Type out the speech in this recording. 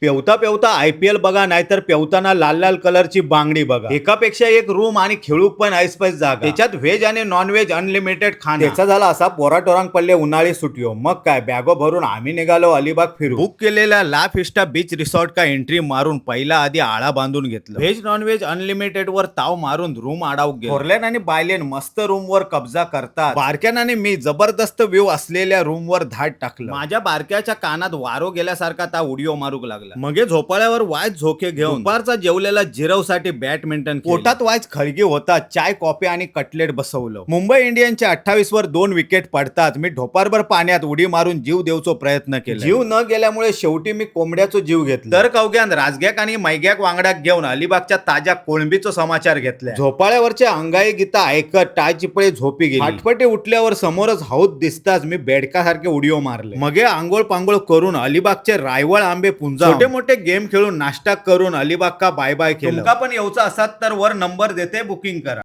पेवता पेवता IPL बघा, नाहीतर पेवताना लाल लाल कलरची बांगडी बघा. एकापेक्षा एक रूम आणि खेळूक पण ऐसपैस जागा. त्याच्यात व्हेज आणि नॉन व्हेज अनलिमिटेड खाणं. त्याचा झाला असा, पोराटोरांक पडले उन्हाळी सुट्यो. मग काय, बॅगो भरून आम्ही निघालो अलिबाग फिरू. बुक केलेल्या ला फिस्टा बीच रिसॉर्ट का एंट्री मारून पहिला आधी आळा बांधून घेतलं. व्हेज नॉन व्हेज अनलिमिटेड वर ताव मारून रूम आडाव गेलो. फोरलेन आणि बायलेन मस्त रूम वर कब्जा करतात. बारक्यान आणि मी जबरदस्त व्ह्यू असलेल्या रूम वर धाड टाकलं. माझ्या बारक्याच्या कानात वारो गेल्यासारखा ता उडिओ मारूक लागला. मगे झोपाळ्यावर वायच झोके घेऊन दुपारचा जेवलेला जिरवसाठी बॅडमिंटन. पोटात वायच खळगी होता. चाय, कॉफी आणि कटलेट बसवलं. मुंबई इंडियन्सच्या 28 वर 2 विकेट पडतात. मी ढोपारभर पाण्यात उडी मारून जीव देवचो प्रयत्न केला. जीव न गेल्यामुळे शेवटी मी कोंबड्याचो जीव घेतला. तर कवग्यान राजग्याक आणि मैग्याक वांगडाक घेऊन अलिबागच्या ताज्या कोळंबीचो समाचार घेतला. झोपाळ्यावरच्या अंगाई गीता ऐकत टाळचिपळे झोपी गेली. फाटफटी उठल्यावर समोरच हौद दिसताच मी बेडकासारखे उडिओ मारले. मगे आंघोळ पांघोळ करून अलिबागचे रायवळ आंबे पुंजा, छोटे मोठे गेम खेळून नाश्ता करून अलिबाग का बाय बाय केलं. तुमका पण येऊचा असात तर वर नंबर देते, बुकिंग करा.